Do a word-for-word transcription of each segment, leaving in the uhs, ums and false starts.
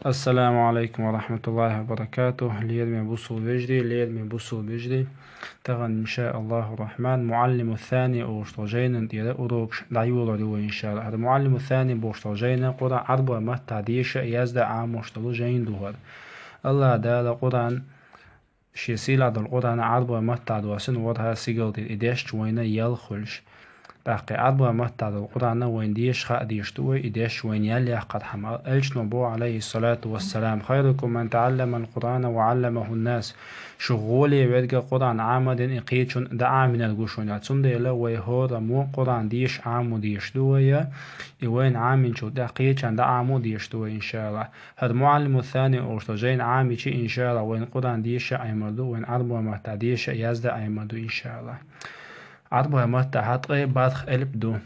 Ассаламу алейкум ва рахматуллахи ва баракатух. Лераме бусул вежарий, лераме бусул вежарий. Тахан, иншааллаху рахман, Муаллиму Сани олуш долу жайнан тӀера урокаш дӀайолор ю вай, иншааллах. ХӀара Муаллиму Сани бохуш долу жайна Къуръан Ӏарбой маттахь деша а, язда а Ӏамош долу жайна ду хӀара. Аллах Дала Къуръан Шен сийлахь долу Къуръан Ӏарбой маттахь доссина ворхӀ сигал тӀера, и дешча вайна ял хуьлуш. ТӀаккха и Ӏарбой маттахь долу Къуръан вайна деша хаа дезаш ду вай, и дешча вайна ял яккхархьама. Элчано боху, алейхиссалату вассалам: «Хайрукум ман таӀалламал Къуръана ва Ӏалламахун-нас». Шух гӀоле верг Къуръан Ӏама а дина, и кхечунна дӀаӀамийнарг ву шуна. Цундела вай хӀораммо Къуръан деша Ӏамо дезаш ду вай, и вайна Ӏамийнчул тӀаьхьа кхечарна дӀаӀамо дезаш ду вай, иншааллах. ХӀара Муаллиму Сани олуш долу жайна Ӏамийча, иншааллах, вайна Къуръан деша а Ӏемар ду, вайна Ӏарбой маттахь деша а, язда а Ӏемар ду, иншааллах. Ӏарбой маттахь ткъе бархӀ элп ду.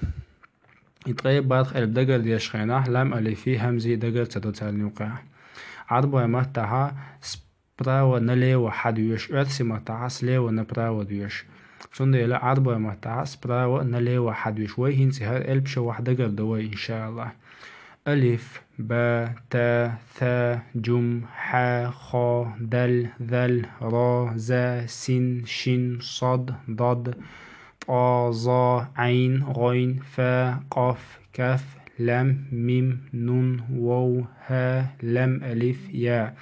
И ткъе бархӀ элп дагардеш хенахь, лам, алифи, хӀамзи дагар ца до царна юкъахь. Ӏарбой маттахь справа налево хьадоьшу, оьрсийн маттахь слева направо доьшу. Цундела Ӏарбой маттахь справа налево хьадоьшу. Вай хӀинца хӀара элпаш вайх дагардо вай, иншааллах. Алиф, ба, та, са, жум, хьа, ха, дал, зал, ра, за, син, шин, сад, дад, тӀа, за, Ӏайн, гӀайн, фа, къаф, каф, лам, мим, нун, вов, хӀа, лам, алиф, я.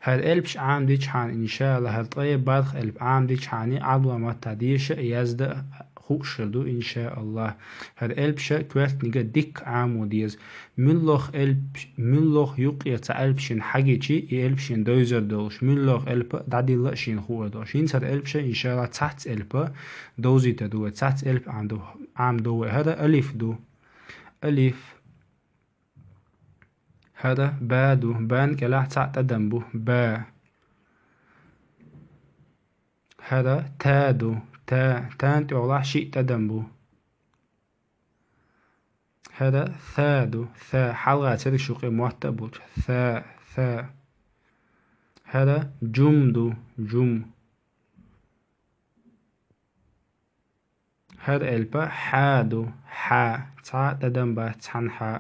ХӀара элпаш Ӏамадичхьана, иншааллах, хӀара ткъе бархӀ элп Ӏамадичхьана, Ӏарбой маттахь деша а, язда а хууш хир ду, иншааллах. ХӀара элпаш коьртаниг дикка Ӏамо деза. Муьлхха элп-, муьлхха юккъе цхьа элп шена хьагича, и элп шена девзар долуш, муьлхха элп дӀадилла а шена хуур долуш. ХӀинца хӀара элпаш, иншааллах, цхьацца элп довзийтар ду вай, цхьацца элп Ӏамадо-, Ӏамадо вай. ХӀара алиф ду. Алиф. ХӀара ба ду. Бан кӀелахь цхьаъ тӀадам бу. Ба. ХӀара та ду. Та. Тан тӀехула шиъ тӀадам бу. ХӀара са ду. Са. Хьалха церг шуьйкъе мотт а болчу. Са, са. ХӀара жум ду. Жум. ХӀара элп хьа ду. Хьа. Цхьа тӀадам бац, цхьана хьа.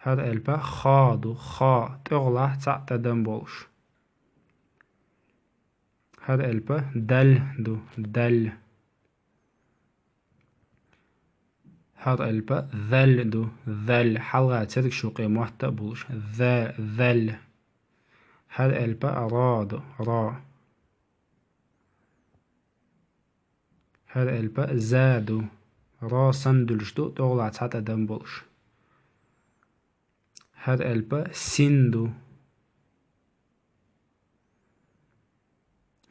ХӀара элп ха ду. Ха. ТӀехула цхьаъ тӀадам болуш. ХӀара элп дал ду. Дал. ХӀара элп зал ду. Зал. Хьалха церг шуьйкъе мотт а болуш. За, зал. ХӀара элп ра ду. Ра. ХӀара элп за ду. Ра санна дуьлуш ду, тӀехула цхьа тӀадам болуш. ХӀара элп син ду.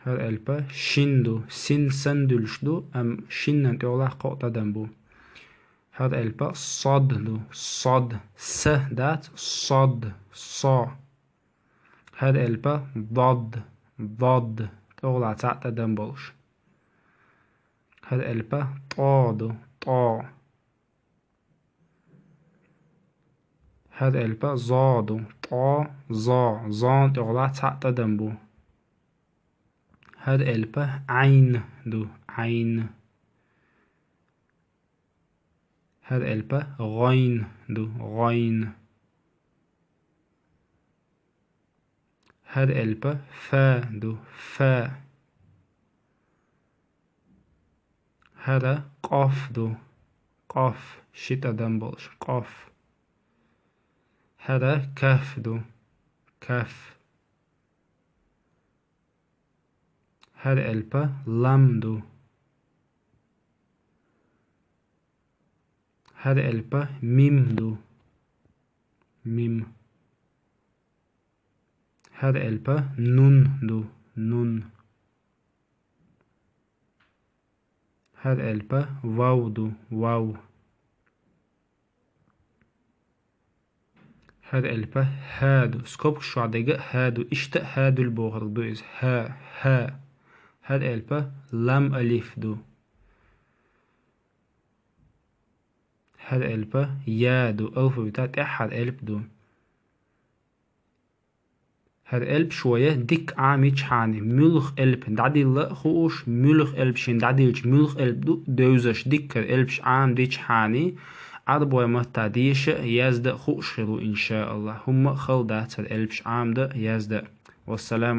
ХӀара элп шин ду. Син санна дуьлуш ду, амма шиннан тӀехула кхоъ тӀадам бу. ХӀара элп сод ду. Сод. С дац, сод. Со. ХӀара элп дод. Дод. ТӀехула цхьаъ тӀадам болуш. ХӀара элп тӀо ду. ТӀо. ХӀара элп зо ду. ТӀо, зо. Зон тӀехула цхьаъ тӀадам бу. ХӀара элп Ӏайн ду. Ӏайн. ХӀара элп гӀайн ду. ГӀайн. ХӀара элп фа ду. Фа. ХӀара къоф ду. Къоф. Ши тӀадам болуш. Къоф. ХӀара каф ду. Каф. ХӀара элп лам ду. ХӀара элп мим ду. Мим. ХӀара элп нун ду. Нун. ХӀара элп вав ду. Вав. ХӀара элп хӀа ду. Скобкаш чохь дерг а хӀа ду. Иштта а хӀа дуьллу бохург ду иза. ХӀа, хӀа. ХӀара элп лам алиф ду. ХӀара элп я ду. Алфавита тӀаьххьара элп ду. ХӀара элпаш вай дикка Ӏамийчхьана, муьлха элп дӀадилла а хууш, муьлха элп шена дӀадилча, муьлха элп ду девзаш, дикка хӀара элпаш Ӏамадичхьана, Ӏарбой маттахь деша а, язда а хууш хир ву, иншааллахӀ. ХӀумма а хала дац хӀара элпаш Ӏамда а, язда а. Вассалам